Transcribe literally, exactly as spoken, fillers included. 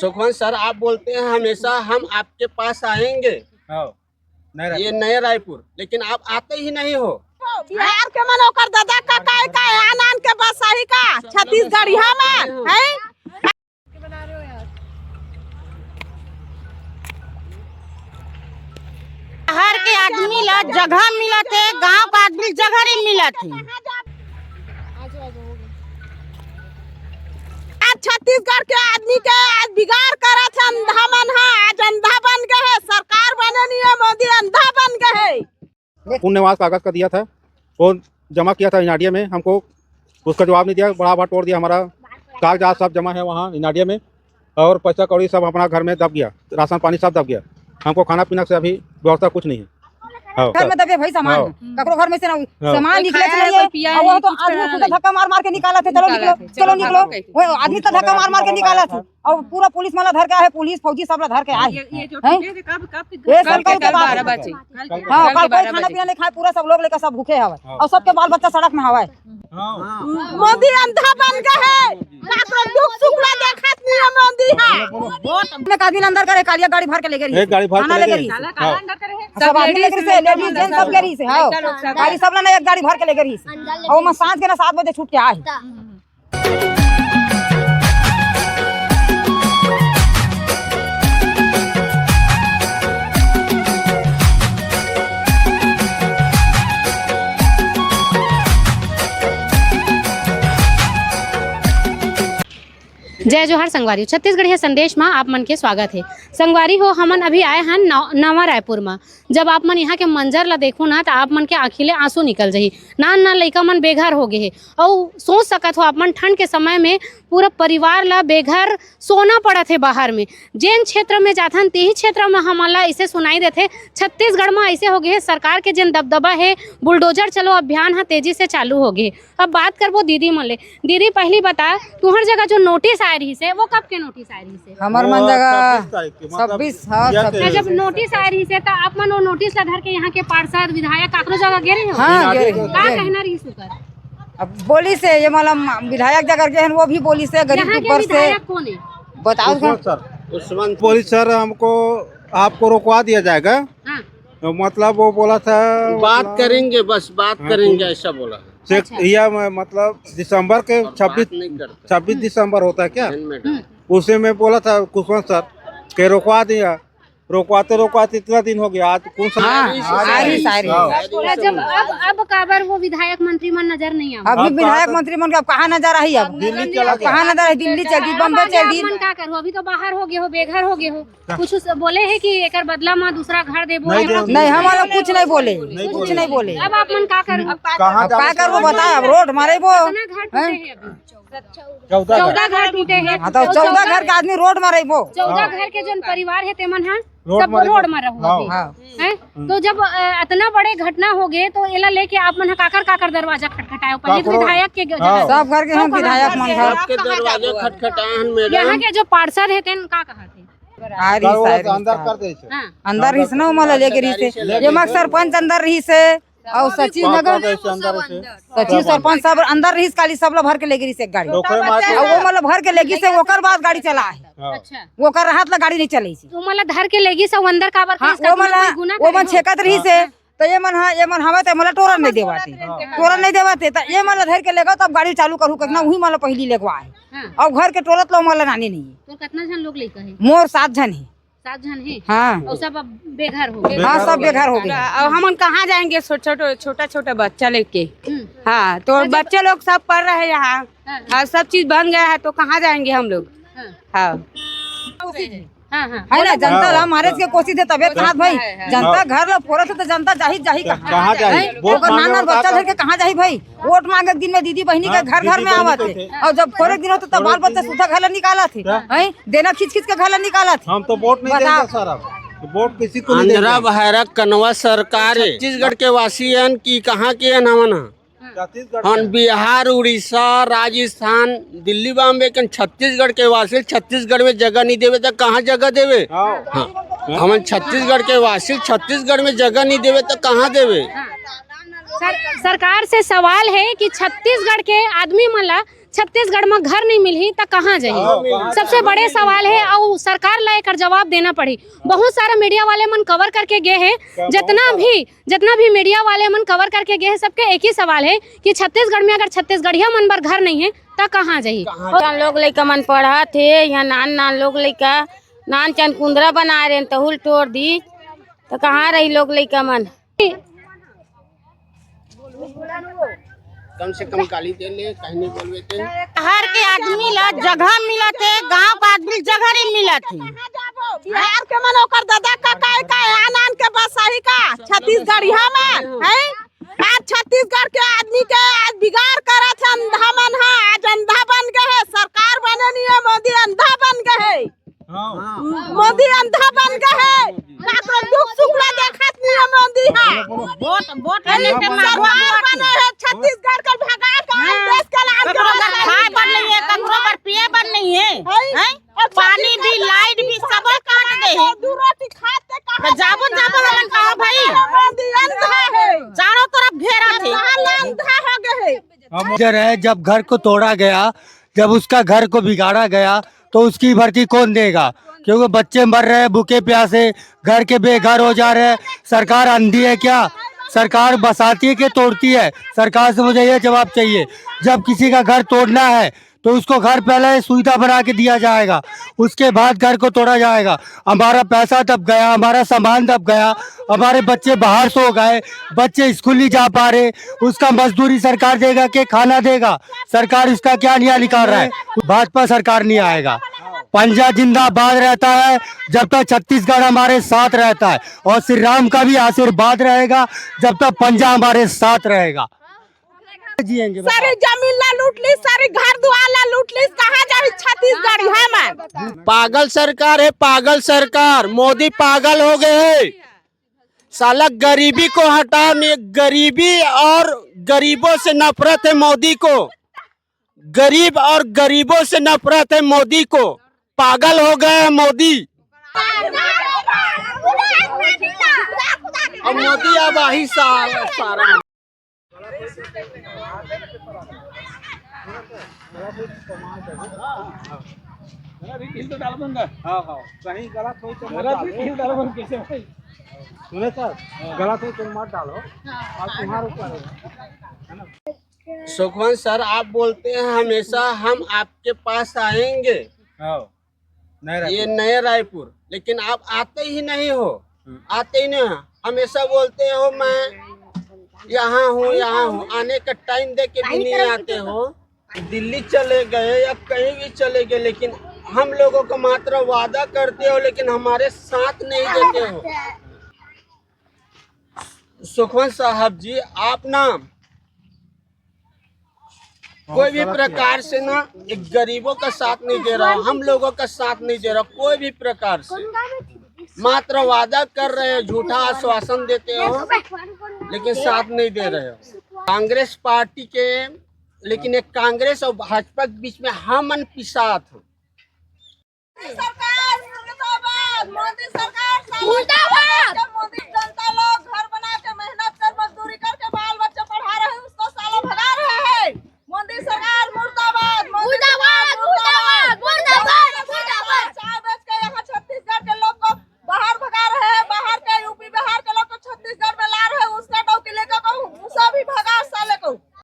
Sukhwant sir, आप बोलते हैं हमेशा हम आपके पास आएंगे। हाँ, नया ये रायपुर। नया रायपुर, लेकिन आप आते ही नहीं हो। बिहार के मन ओकर दादा का काय का है, आन आन के बसाही का छत्तीसगढ़िया मन है। शहर के आदमी ला जगह मिलत हे, गांव का आदमी जगह नहीं मिलत हे। आज छत्तीसगढ़ के आदमी के आज बिगाड़ करत हे अंधा मन हा, आज अंधा बन गए है, सरकार बने नहीं है, मोदी अंधा बन गए है। पुनर्वास कागज का दिया था, वो जमा किया था इनाडिया में। हमको उसका जवाब नहीं दिया, बड़ा बड़ा तोड़ दिया। हमारा कागजात सब जमा है वहाँ इनाडिया में, और पैसा कौड़ी सब अपना घर में दब गया, राशन पानी सब दब गया। हमको खाना पीना से अभी व्यवस्था कुछ नहीं है। हाँ, घर में दबे भाई सामान, हाँ। ककरो घर में से ना हाँ। सामान कोई निकले खाया नहीं है, कोई पिया है, और वो तो कुछ आदमी खुद धक्का मार मार के निकाला थे, "चलो निकलो, चलो निकलो।" वो आदमी तो धक्का मार मार के निकाला था। और पूरा पुलिस मन ला धर के आए, पुलिस फौजी सब ला धर के आए। ये, ये जो हैं? टूटे थे, कब, कब के ये सब कल के बात है। हाँ, कल कोई खाना पीना नहीं खाए, पूरा सब लोग लेकर सब भूखे हवे। हाँ। और सबके बाल बच्चा सड़क में हवे। हाँ। मोदी अंधा बन गए है, काकरो दुख सुख ला देखत नहीं है मोदी हा। में का दिन अंदर करे, कालिया गाड़ी भर के ले गई। एक गाड़ी भर के ले गई। हाँ। सब आदमी ले गई से, लेडीज जेंट्स सब गई से, हाँ। गाड़ी सब ला ना एक गाड़ी भर के ले गई से। और मैं सांझ के ना सात बजे छूट के आए। जय जोहार संगवारी हो, छत्तीसगढ़िया संदेश मा आप मन के स्वागत हे। संगवारी हो, हमन अभी आए हन नव-, नवा रायपुर मा। जब आप मन यहाँ के मंजर ला देखो ना, त आप मन के आँखी ले आंसू निकल जही। नान नान लइका मन बेघर हो गए हे, अउ सोच सकत हो आप मन, ठंड के समय में पूरा परिवार ला बेघर सोना पड़त हे बाहर में। जेन क्षेत्र में जाथन, तेही क्षेत्र में हमन ला इसे सुनाई देथे। छत्तीसगढ़ में ऐसे हो गए हे, सरकार के जेन दबदबा हे, बुलडोजर चलो अभियान ह तेजी से चालू हो गए। अब बात करबो दीदी मन ले। दीदी, पहली बता, तुहर जगह जो नोटिस आए रहिस हे, वो कब के नोटिस आए रहिस हे? हमर वो मन जगह छब्बीस तारीख के, मतलब, छब्बीस, हाँ, ये छब्बीस। अच्छा, जब नोटिस आए रहिस हे, त आप मन वो नोटिस ला धर के यहाँ के पार्षद, विधायक, काकरो जगह गे रहे हो? हाँ, गे रहे, का गे रहे। कहना रहिस ओकर? अब बोलिस हे, ये मतलब विधायक जगह गे हन, वो भी बोलिस हे, गरीब यहाँ के ऊपर से। विधायक कौन है? बताओ तो। कुशवंत सर। कुशवंत। बोलिस, "सर, हमको, आपको रुकवा दिया जाएगा।" हाँ। तो मतलब वो बोला था, बात मतलब करेंगे, बस बात हाँ, करेंगे, तो ऐसा बोला। से अच्छा। यह मैं, मतलब, दिसंबर के और बात छब्बीस, नहीं करते। छब्बीस हम्म। दिसंबर होता है क्या? दिन में हम्म। उसे मैं बोला था कुशवंत सर के रोकवा दिया, रोकवाते रोकवाते इतना दिन हो गया, आज कौन सा हाँ, आज सारी, सारी। हाँ। अच्छा, जब अब, अब काबर वो विधायक मंत्री मन नजर नहीं आवे? अभी अब विधायक कहाँ मंत्री मन के अब कहाँ नजर आही अब? दिल्ली चला अब गया। कहाँ नजर आही? दिल्ली चल दी, अब बॉम्बे अभी चल आप दी। मन का करू? अभी तो बाहर हो गए हो, बेघर हो गए हो। कुछ उस बोले है कि एकर बदला में दूसरा घर देबो, नहीं, यहाँ नहीं, पे नहीं, हम लोग कुछ नहीं बोले, नहीं कुछ बोले। नहीं बोले। अब आप मन का करू? अब कहाँ अब का जाओ? करबो बताओ, अब रोड मारेबो। कितना घर टूटे हैं? हैं अभी? चौदह घर। चौदह घर टूटे हैं। हाँ, तो तो चौदह चौदह घर के आदमी रोड में रहिबो। चौदह हाँ। घर के जोन परिवार है, तेमन हा रोड सब में रहिबो। रोड में रहो हाँ। अभी। हाँ। हैं? हम्म। तो जब, अ, इतना बड़े घटना हो गए, तो एला लेके आप मन हा काकर काकर दरवाजा खटखटाए हो? पहले तो काकरो विधायक के ग-, हाँ। जगह सब घर के हम तो कहाँ विधायक मन घर? सबके दरवाजा खटखटाए हन मैडम। यहाँ के जो पार्षद है, तेन का कहा थे? आ रही सर, वो सारी अंदर सारी। कर दे इसे। हाँ। अंदर रहिस ना, ओमन ला लेके रहिस हे। लेके ये मग सरपंच अंदर रहिस हे, अउ सचिव नगर, अंदर से। सचिव सरपंच सब अंदर रहिस, काली सब ला भर के लेगे रहिस एक गाड़ी। ओकरे मार के अउ वो मतलब भर के लेगिस हे, ओकर बाद गाड़ी चला हे। हाँ। अच्छा। ओकर रहत ला गाड़ी नहीं चले। तो मतलब धर के लेगिस हे, अंदर काबर हाँ, करिस? वो काबर मतलब कोई गुना वो करे मन हो? छेकत रहिस हे, हाँ। तो ये मन हा, ये मन हवे तो ये मन ला टोरन नहीं देवाते। हाँ। टोरन नहीं देवाते, तो ये मन ला धर के लेगा, तब गाड़ी चालू करू, कितना हाँ। वही मन ला पहली लेगवा हे। हाँ। अउ घर के टोरत लो मन ला नानी नहीं हे। तो कितना झन लोग लइका हे? मोर सात झन हे। सात झन हे? हाँ। अउ सब अब बेघर हो गए? हाँ, सब बेघर हो गए। अब हमन कहाँ जाएंगे? छो-, छोटो, छोटा, छोटा बच्चा लेके। हम्म। हाँ, तो तो जब बच्चे लोग सब पढ़ रहे हैं यहाँ। हाँ। हाँ, सब चीज बन गया है, तो कहाँ जाएंगे हम लोग? हाँ। हाँ। हाँ, हाँ। है ना, जनता ला मारे के कोशिश हे, तबे तो हाथ भाई। हाँ, हाँ। जनता घर ला फोरत हे, तो जनता जाही, जाही कहाँ? कहाँ जाही? हैं? वोट ओकर मांगे नान नान बच्चा धर के कहाँ जाही भाई? वोट मांगे के दिन में दीदी बहिनी के हाँ, घर घर में आवत हे। हाँ। अउ जब फोरे के दिन होथे, तब बाल बच्चा सुधा घर ला निकालत हे। हाँ। हैं? देना खींच खींच के घर ला निकालत हे। हम तो वोट नहीं बताओ। देंगे सर, अब वोट किसी को नहीं देंगे। अंधरा बहरा कनवा सरकार हे। छत्तीसगढ़ के वासी हन कि कहाँ के हन हमन ह? छत्तीसगढ़ हन के। बिहार, उड़ीसा, राजस्थान, दिल्ली, बॉम्बे के हन, छत्तीसगढ़ के वासी छत्तीसगढ़ में जगह नहीं देवे त कहाँ जगह देवे? हाँ। हाँ। हमन छत्तीसगढ़ के वासी छत्तीसगढ़ में जगह नहीं देवे त कहाँ देवे? हाँ। सर, सरकार से सवाल हे कि छत्तीसगढ़ के आदमी मन ला छत्तीसगढ़ म घर नहीं मिलही त कहाँ जाही? हाँ, कहाँ सबसे जाही? बड़े सवाल है, अउ सरकार ला एकर जवाब देना पड़ही। बहुत सारा मीडिया वाले मन कवर करके गए हैं, जितना भी, जितना भी मीडिया वाले मन कवर करके गए हैं, सबके एक ही सवाल है कि छत्तीसगढ़ में अगर छत्तीसगढ़िया मन बर घर नहीं है त कहाँ जाही? कहाँ? और नान लोग लइका मन पढ़त हे, यहाँ नान नान लोग लइका, नान चन कुंदरा बनाए रहे, तहुल तोड़ दी, त कहाँ रही लोग लइका मन? कम से कम गाली दे ले, कहीं नहीं बोलवे ते। शहर के आदमी ला जगह मिलत हे, गांव का आदमी ला जगह नहीं मिलत हे। बिहार के मन ओकर दादा का काहे का आन आन के बसाही का छत्तीसगढ़िया मन, हैं? आज छत्तीसगढ़ के आदमी के आज बिगाड़ करत हे अंधा मन हा, आज अंधा बन गए है, सरकार बने नहीं है, मोदी अंधा बन गए है। हाँ। मोदी अंधा बन गए है, काकरो दुख सुख ला देखत नहीं है मोदी हा। वोट, वोट लेने के मांगो, सरकार वोट। बने है, छत्तीसगढ़ के भगा के हाँ। देश के लान ककरो बर खाए बर नहीं है, ककरो बर पिए बर नहीं है, हैं? हैं? और पानी भी, लाइट भी, सब काट दे है। दू रोटी खाते कहाँ तो जाबो, जाबो, हमन कहाँ भाई? मोदी अंधा है। चारों तरफ घेरा थे। अंधा हो गए है। हम इधर है, जब घर को तोड़ा गया, जब उसका घर को बिगाड़ा गया, तो उसकी भर्ती कौन देगा? क्योंकि बच्चे मर रहे हैं भूखे प्यासे, घर के बेघर हो जा रहे हैं। सरकार अंधी है क्या? सरकार बसाती है कि तोड़ती है? सरकार से मुझे ये जवाब चाहिए। जब किसी का घर तोड़ना है, तो उसको घर पहले सुविधा बना के दिया जाएगा, उसके बाद घर को तोड़ा जाएगा। हमारा पैसा दब गया, हमारा सामान दब गया, हमारे बच्चे बाहर सो गए, बच्चे स्कूल नहीं जा पा रहे, उसका मजदूरी सरकार देगा कि खाना देगा? सरकार उसका क्या न्याय निकाल रहा है? भाजपा सरकार नहीं आएगा। पंजा जिंदाबाद रहता है जब तक छत्तीसगढ़ हमारे साथ रहता है, और श्री राम का भी आशीर्वाद रहेगा जब तक पंजा हमारे साथ रहेगा। जिएंगे बस। सारी जमीन ला लूट ली, सारी घर दुआर ला लूट ली, कहाँ जाही छत्तीसगढ़िया मन? पागल सरकार है, पागल सरकार। मोदी पागल हो गए है। साला गरीबी को हटाओ, नहीं गरीबी और गरीबों से नफरत है मोदी को। गरीब और गरीबों से नफरत है मोदी को। पागल हो गए हैं मोदी। अब मोदी अब आही साल सारा। गलत भी ढील डालो बन कैसे भाई? सुने सर, गलत हो तो मत डालो, और तुम्हारे ऊपर है। सुखवंत सर, आप बोलते हैं हमेशा हम आपके पास आएंगे। हाँ, नए ये रायपुर। नए रायपुर, लेकिन आप आते ही नहीं हो, हम्म। आते ही नहीं हो। हमेशा बोलते हो मैं यहाँ हूँ, यहाँ हूँ, आने का टाइम दे के भी नहीं आते हो। दिल्ली चले गए या कहीं भी चले गए, लेकिन हम लोगों को मात्र वादा करते हो, लेकिन हमारे साथ नहीं देते हो। सुखवंत साहब जी, आप ना कोई भी प्रकार से ना एक गरीबों का साथ नहीं दे रहा, हम लोगों का साथ नहीं दे रहा कोई भी प्रकार से। मात्र वादा कर रहे हो, झूठा आश्वासन देते हो, लेकिन साथ नहीं दे रहे हो। कांग्रेस पार्टी के, लेकिन एक कांग्रेस और भाजपा के बीच में हमन पिसात हो। सरकार मुर्दाबाद, मोदी सरकार मुर्दाबाद। मोदी